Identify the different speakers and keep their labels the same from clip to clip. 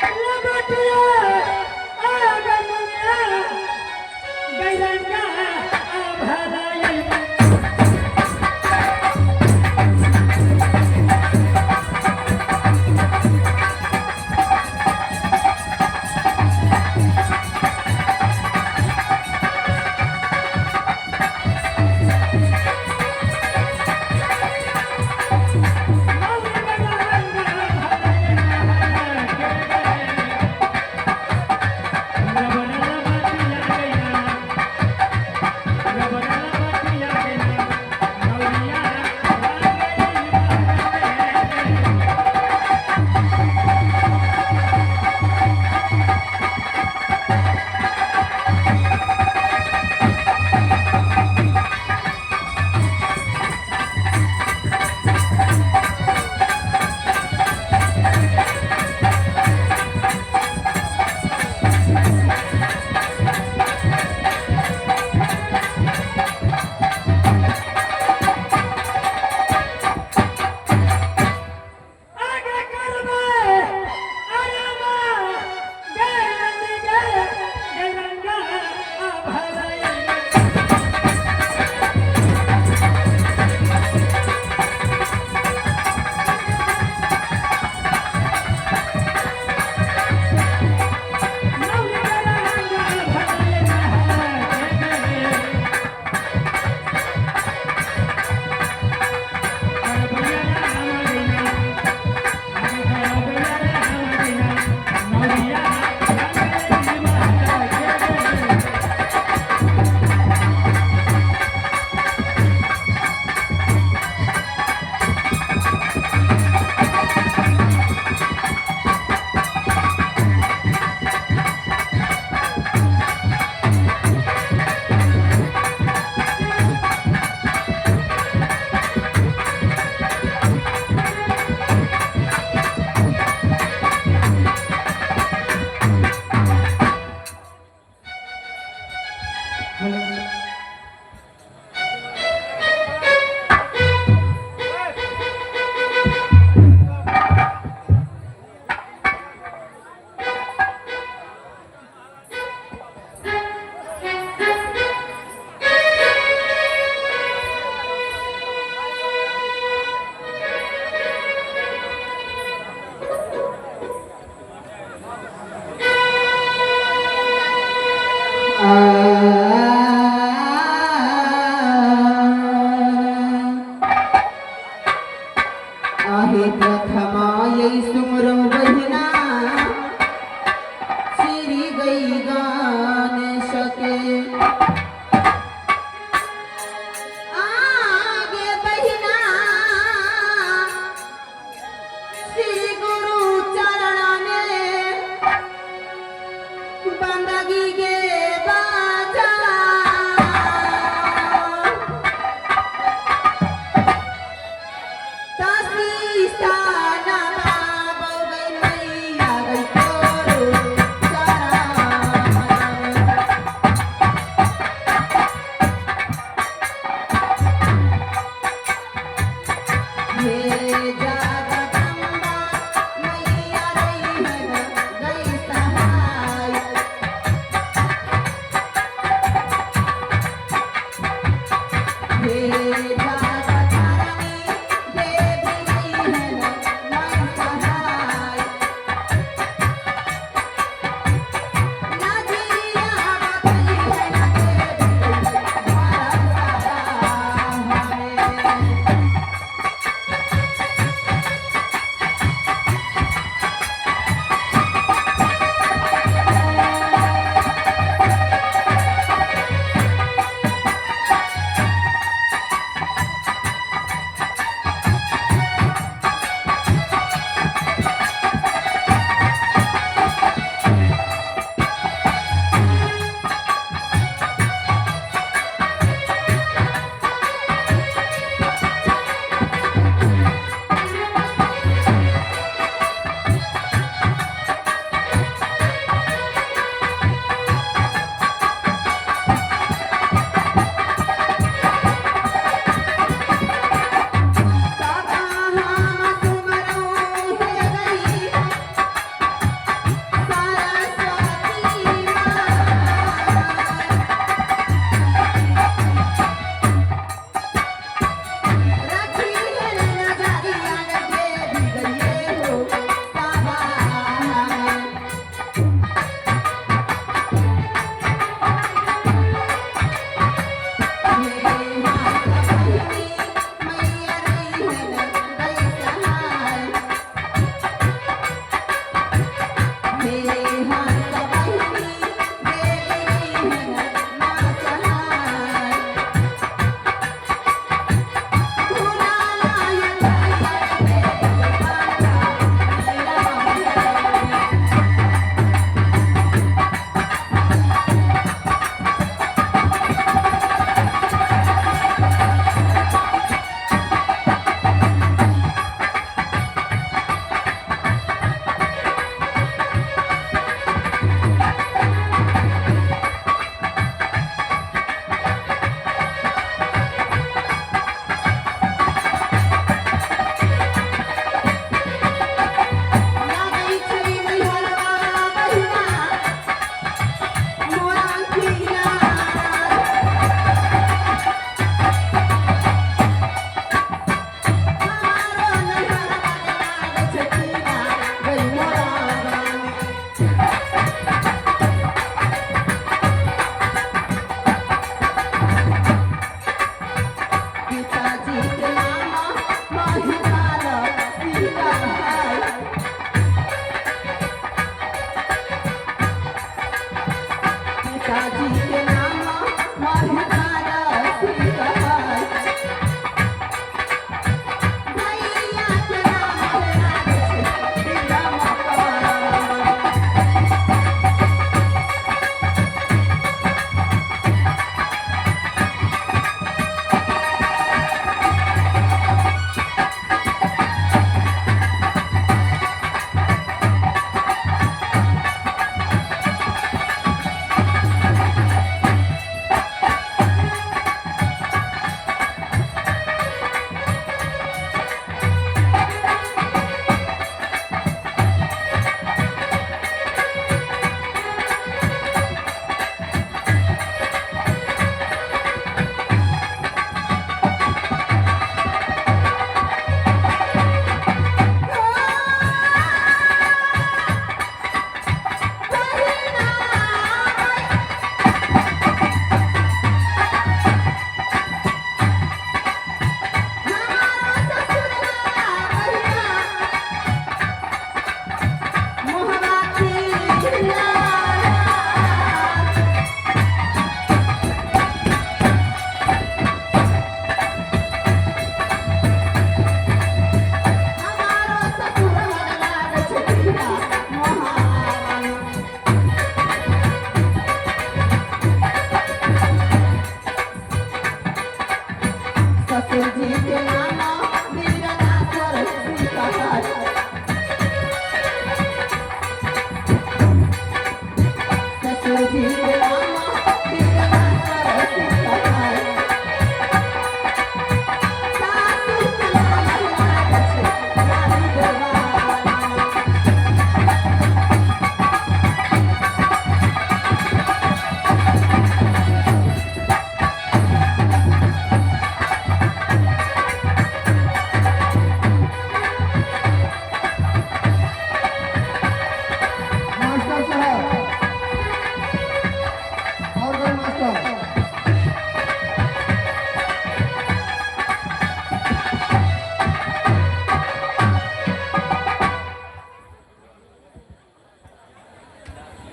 Speaker 1: लगटिया आगमनिया गैरंगा भलाई।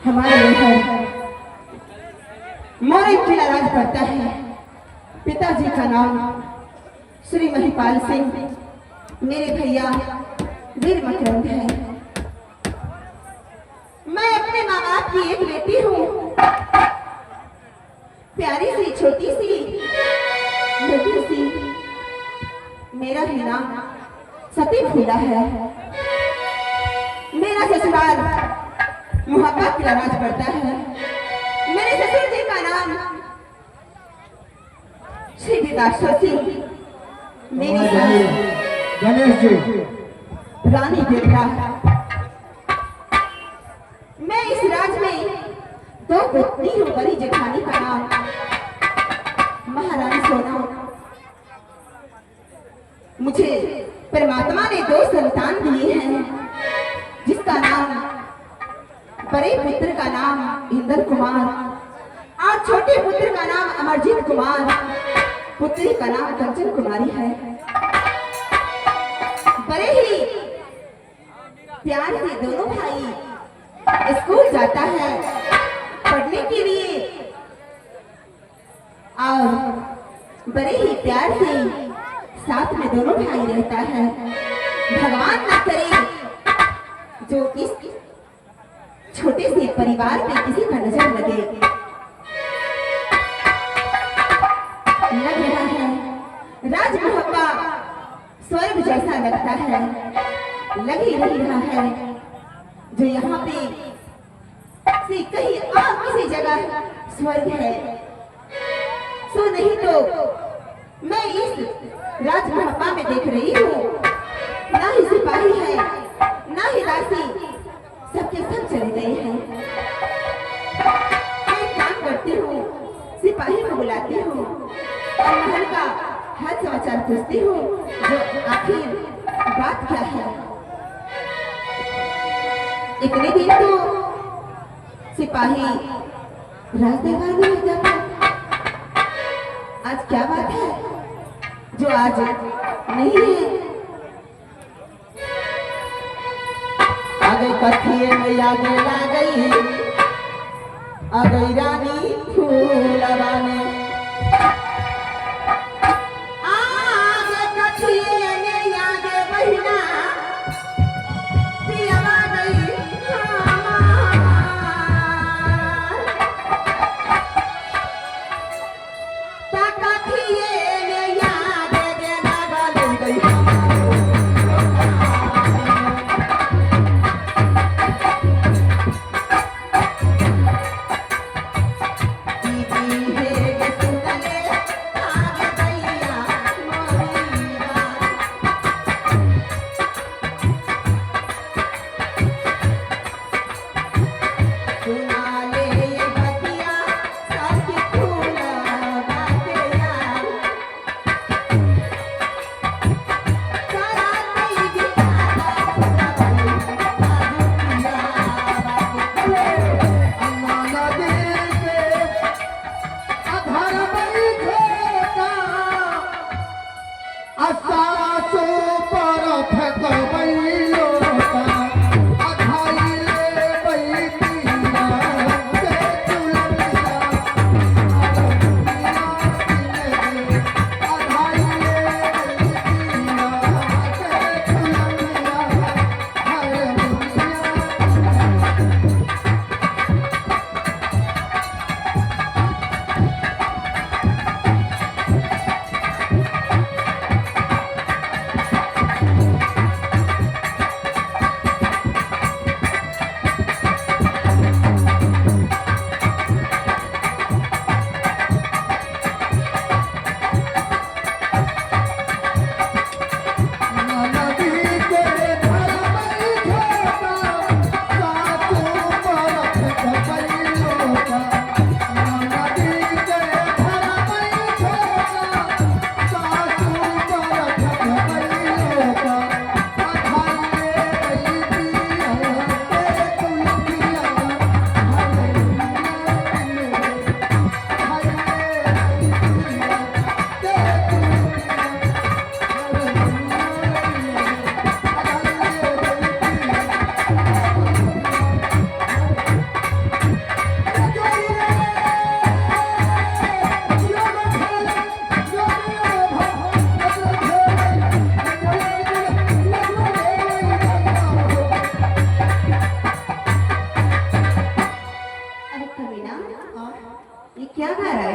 Speaker 2: हमारे नैहर मोरे किला राज पड़ता है। पिताजी का नाम श्री महिपाल सिंह, मेरे भैया वीर मकरंद है। मैं अपने माँ बाप की एक बेटी हूँ, प्यारी सी छोटी सी मधुर सी। मेरा भी नाम सती फूला है। मेरा ससुराल मोहब्बत का राज पड़ता है। मेरे ससुर जी का नाम श्री विकासो सिंह, मेरी सास
Speaker 1: गणेश जी
Speaker 2: रानी देवरा। मैं इस राज में दो पत्नी हूँ। बड़ी जेठानी का नाम महारानी सोना। मुझे परमात्मा ने दो संतान दिए हैं, जिसका नाम बड़े पुत्र का नाम इंदर कुमार और छोटे पुत्र का नाम अमरजीत कुमार, पुत्री का नाम कंचन कुमारी है। बड़े ही प्यार से दोनों भाई स्कूल जाता है पढ़ने के लिए और बड़े ही प्यार से साथ में दोनों भाई रहता है। भगवान ना करे जो इस छोटे से परिवार में किसी का नजर लगे। लग रहा है राज मोहब्बा स्वर्ग जैसा लगता है, लग ही नहीं रहा है जो यहाँ पे से कहीं और किसी जगह स्वर्ग है। सो नहीं तो मैं इस राज मोहब्बा में देख रही हूँ, ना ही सिपाही है ना ही दासी, सबके सब चले गए हैं। मैं काम करती हूँ, सिपाही को बुलाती हूँ और महल का हर समाचार पूछती हूँ जो आखिर बात क्या है। इतने दिन तो सिपाही राज दरबार में होता था, आज क्या बात है जो आज नहीं है।
Speaker 3: आ गई कथिए में आगे ला गई, आ गई रानी फूलवाने।
Speaker 2: आगे कथिए में आगे बहिना पियवा गई हमार। ता कथिए में आगे गेला गई
Speaker 3: गई दीदी हे सुनले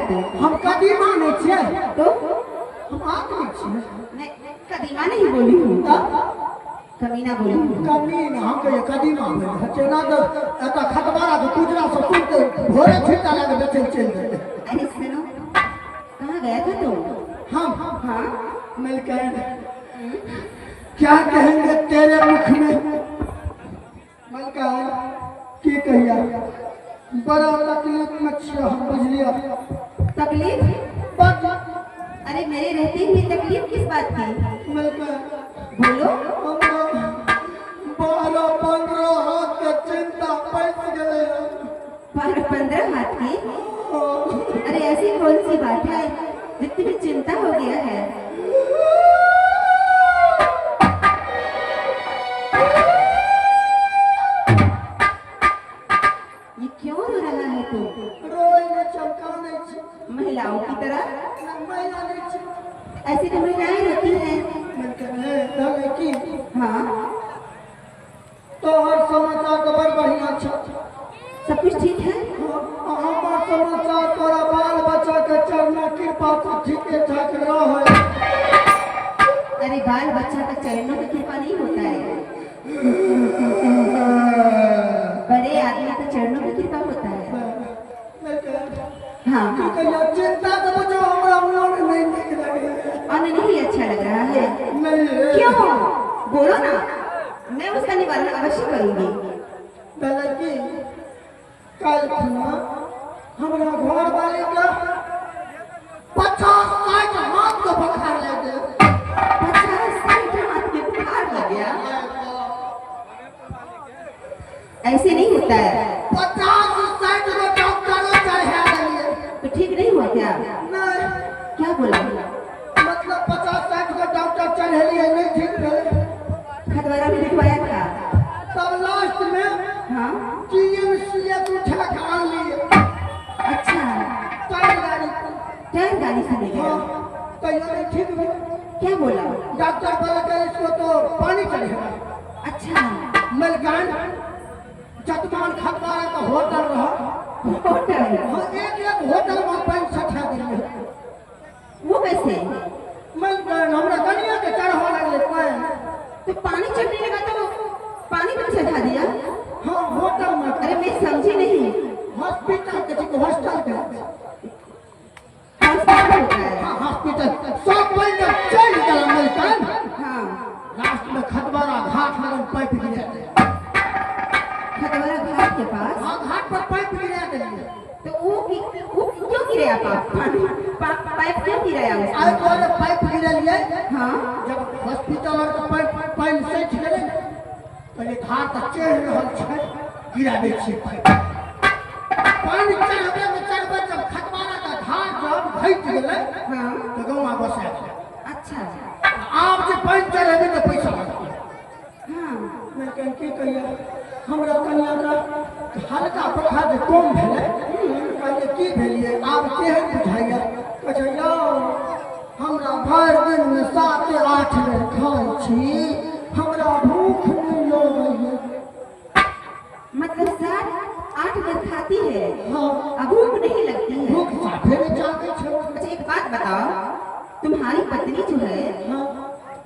Speaker 2: तू?
Speaker 1: हम कदीमा नहीं छियै।
Speaker 2: तो
Speaker 1: हम आदमी छियै।
Speaker 2: नहीं, कदीमा नहीं बोली हूँ, कमीना बोली हूँ।
Speaker 1: कमीना हम कहिए कदीमा बोले चना तो एतऽ खतबारा के कुजरा सब तुरते भोरे छिट्टा लए कऽ बेचै चलि जेतै।
Speaker 2: अरे सुनो, कहाँ गया था तू?
Speaker 1: हम
Speaker 2: हाँ
Speaker 1: मिलकर क्या कहेंगे तेरे मुख में मलकान की कहिया बड़ा तकलीफ में छियै हम, बुझलिया?
Speaker 2: तकलीफ?
Speaker 1: बड।
Speaker 2: अरे मेरे रहते हुए तकलीफ किस बात की?
Speaker 1: मलकान
Speaker 2: बोलो।
Speaker 1: हमरा 12-15 हाथ के चिंता पैस गेलै।
Speaker 2: 12-15 हाथ की? अरे ऐसी कौन सी बात है जितनी भी चिंता हो गया है? ये क्यों रो रहा है तू?
Speaker 1: रोय नहीं चमका नहीं छी।
Speaker 2: महिलाओं की तरह?
Speaker 1: महिला नहीं छी।
Speaker 2: ऐसी तो महिलाएं रोती हैं।
Speaker 1: मलकान की
Speaker 2: हाँ
Speaker 1: तोहर समाचार तो बड़ बढ़िया छ।
Speaker 2: सब कुछ ठीक है?
Speaker 1: हमार समाचार तोरा बाल बच्चा के चरणा कृपा से ठीके ठाक रहे।
Speaker 2: अरे बाल बच्चा का चरणों की कृपा नहीं होता है, बड़े आदमी का चरणों की कृपा होता है। हाँ
Speaker 1: चिंता तो बचो हमरा मन नहीं नीक लगे।
Speaker 2: और नहीं अच्छा लग रहा है?
Speaker 1: नहीं।
Speaker 2: क्यों? बोलो ना, मैं उसका निवारण अवश्य करूंगी।
Speaker 1: की कल खुना हमरा घर वाले का 50-60 हाथ के बुखार लग गया।
Speaker 2: 50-60 हाथ के बुखार लग गया? ऐसे नहीं होता है।
Speaker 1: 50-60 को डॉक्टरों चढ़ा दिए।
Speaker 2: तो ठीक नहीं हुआ क्या?
Speaker 1: नहीं।
Speaker 2: क्या बोला?
Speaker 1: मतलब 50-60 को डॉक्टर चढ़े लिए नहीं ठीक भेल।
Speaker 2: खतवारा भी दिखवाया था।
Speaker 1: तब लास्ट में
Speaker 2: हाँ
Speaker 1: TMCH उठा के आन लिए।
Speaker 2: अच्छा
Speaker 1: टायर गाड़ी।
Speaker 2: टायर गाड़ी से ले गया?
Speaker 1: तैयो नहीं ठीक भेल।
Speaker 2: क्या बोला
Speaker 1: डॉक्टर? बोला कि इसको तो पानी चढ़ेगा।
Speaker 2: अच्छा।
Speaker 1: मलकान जतमान खतवारा का होटल रहा।
Speaker 2: होटल?
Speaker 1: हाँ, एक एक होटल में पानी सठा दिए।
Speaker 2: वो कैसे?
Speaker 1: मलकान हमरा कनिया के चढ़ा लगले पानी।
Speaker 2: तो पानी चढ़ने लगा तो पानी में चढ़ा दिया?
Speaker 1: हाँ होटल में।
Speaker 2: अरे मैं समझी नहीं।
Speaker 1: हॉस्पिटल के जी, हॉस्टल के
Speaker 2: हॉस्पिटल होता है?
Speaker 1: हाँ हॉस्पिटल सब पानी जब चढ़ गया मलकान।
Speaker 2: हाँ
Speaker 1: लास्ट में खतवारा घाट लगन पाइप गिरा दिया।
Speaker 2: खतवारा घाट के पास?
Speaker 1: हाँ घाट पर पाइप गिरा दिया।
Speaker 2: तो वो क्यों गिराया पाइप क्यों गिराया?
Speaker 1: आए तो पाइप गिरा लिए।
Speaker 2: हाँ
Speaker 1: जब हॉस्पिटल और पाइप पानी सठि गेलै ने पहिले धार तऽ चढ़ि रहल छै, गिरा दै छियै पाइप। पानि चढ़बै मे चढ़बै जब खतवारा के धार जब घटि गेलै
Speaker 2: हाँ
Speaker 1: तऽ गौआ बसा गेलै।
Speaker 2: अच्छा
Speaker 1: आब जे पानि चढ़ेबै तऽ पैसा लगतै।
Speaker 2: हाँ
Speaker 1: मलकान की कहिया हमरा कनिया के हल्का बोखार जे कम भेलै। कहलियै की भेलियै आब केहन बुझाइया? कहै छै यौ हमरा भरि दिनमे 7-8 बेर खाइ छी, हमरा भूख नहीं लगैया।
Speaker 2: मतलब 7-8 बेर खाती है?
Speaker 1: हाँ।
Speaker 2: अब भूख नहीं लगती है?
Speaker 1: भूख साफे नहीं जागे छै।
Speaker 2: अच्छा एक बात बताओ, तुम्हारी पत्नी जो है
Speaker 1: हाँ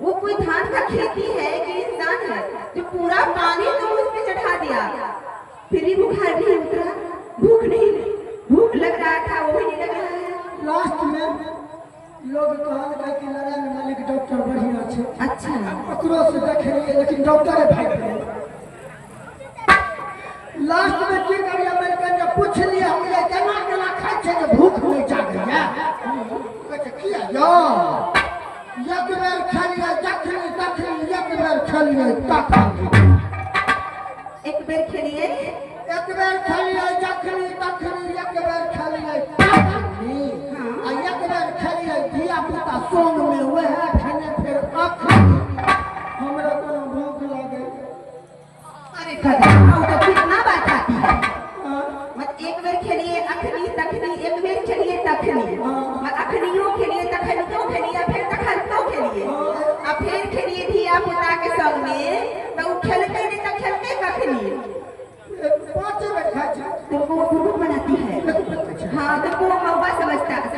Speaker 2: वो कोई धान का खेती है कि इंसान है जो पूरा पानी तुम उस पे चढ़ा दिया फिर भी बुखार नहीं उतरा? भूख नहीं, भूख लग रहा था वो भी नहीं लग रहा है।
Speaker 1: लास्ट में लोग कहलकै कि नारायण मलिक डॉक्टर बढ़िया छै।
Speaker 2: अच्छा
Speaker 1: ओकरो से देखेलियै लेकिन डॉक्टरे भागि गेलै। लास्ट में की करियै मलकान जब पुछलियै हम ये केना केना खाइ छै जे भूख नहीं जागैया? कहै छै किया यौ एक बेर खेलियै जखनी तखनी, एक बेर खेलियै तखनी।
Speaker 2: एक बेर खेलियै?
Speaker 1: एक बेर खेलियै जखनी तखनी, एक बेर खेलियै तखनी। आ एक बेर खेलियै धिया पुता संग में वएह खेने फेर अखनी। हमरा कोनो भूख लागै।
Speaker 2: अरे खतरनाक, तो कितना बार खाती है? मत एक बेर खेलिए अखनी तखनी, एक बेर खेलिए तखनी, मत अखनियो खेलिए तखनियो खेलिए फिर तखन तो खेलिए आ फिर खेलिए धिया पुता के संग में, तो उ खेलते नहीं तो खेलते कखनी?
Speaker 1: 5 बेर खाइ छै।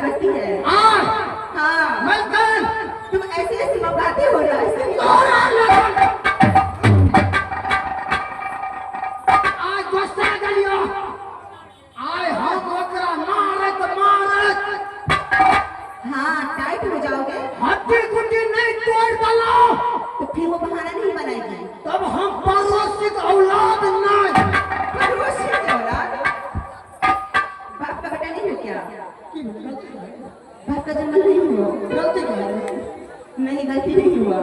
Speaker 2: समझती है। हाँ
Speaker 1: मलकन
Speaker 2: तुम ऐसे ऐसे मौकाते हो रहा है।
Speaker 1: आज गुस्सा गलियो आए हम ओकरा मारत मारत।
Speaker 2: हाँ टाइट हो जाओगे,
Speaker 1: हड्डी गुड्डी नहीं तोड़ डालो
Speaker 2: तो फिर वो बहाना नहीं बनाएगी।
Speaker 1: तब हम पड़ोसी की औलाद नहीं।
Speaker 2: पड़ोसी की औलाद? बाप का बेटा नहीं हो क्या? बाप का जन्म नहीं हुआ?
Speaker 1: गलती क्या है?
Speaker 2: नहीं गलती नहीं हुआ।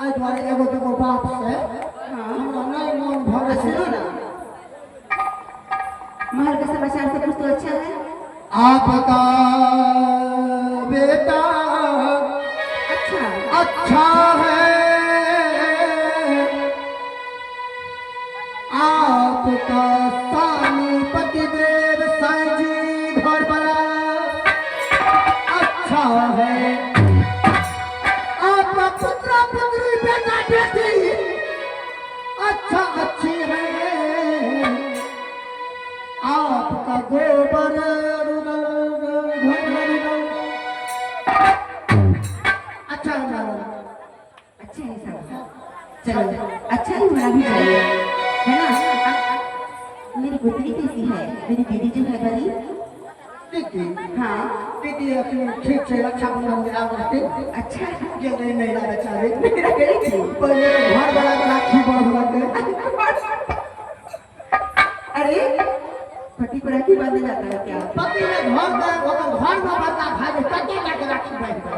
Speaker 1: आज द्वारे एगो दूगो बाप से हमरा नहीं मन भरे।
Speaker 2: सुनो ना, महल का समाचार सब कुछ तो अच्छा है?
Speaker 1: आपका बेटा
Speaker 2: अच्छा
Speaker 1: अच्छा है, आपका स्वामी पति देव साईं जी घर बड़ा अच्छा है, आपका पुत्र पुत्री बेटा बेटी अच्छा अच्छी है, आपका गोबर अच्छा है।
Speaker 2: अच्छा है सब, चलो अच्छा ही होना भी चाहिए है ना। मेरी पुत्री कैसी है? मेरी दीदी जो है बड़ी
Speaker 1: दीदी।
Speaker 2: हाँ
Speaker 1: दीदी अपने ठीक से रक्षाबंधन में आते।
Speaker 2: अच्छा
Speaker 1: ये नहीं नहीं बेचारे
Speaker 2: मेरा गई थी
Speaker 1: पहले घर वाला के राखी बांध के।
Speaker 2: अरे पति को राखी बांधने जाता है क्या?
Speaker 1: पति ने घर में ओकर घर में बंदा भाई कते जाके राखी बांध दे।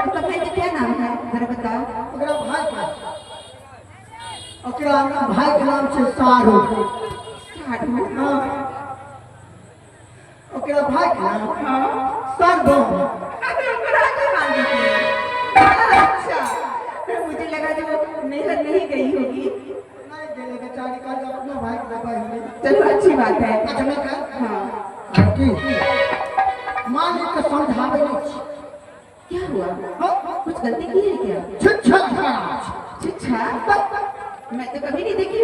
Speaker 2: उसका भाई का क्या नाम है जरा बताओ?
Speaker 1: ओकरा भाई का, ओकरा भाई के नाम से सारू।
Speaker 2: सारू?
Speaker 1: हां ओकरा भाई के नाम सरबम।
Speaker 2: अच्छा मुझे लगा जो नैहर नहीं गई होगी।
Speaker 1: नहीं गेले बेचारी का अपना भाई के बहिन।
Speaker 2: चलो अच्छी बात है।
Speaker 1: अच्छा मैं कह
Speaker 2: हाँ
Speaker 1: की मालिक के समझावे नहीं।
Speaker 2: क्या हुआ? कुछ गलती की है क्या?
Speaker 1: छिच्छा
Speaker 2: छिच्छा? मैं तो कभी नहीं देखी।